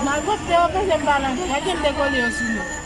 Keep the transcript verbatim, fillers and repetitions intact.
Malpwòpte yo panse m pa nan gang, gade jan m te kole yo sou mwen.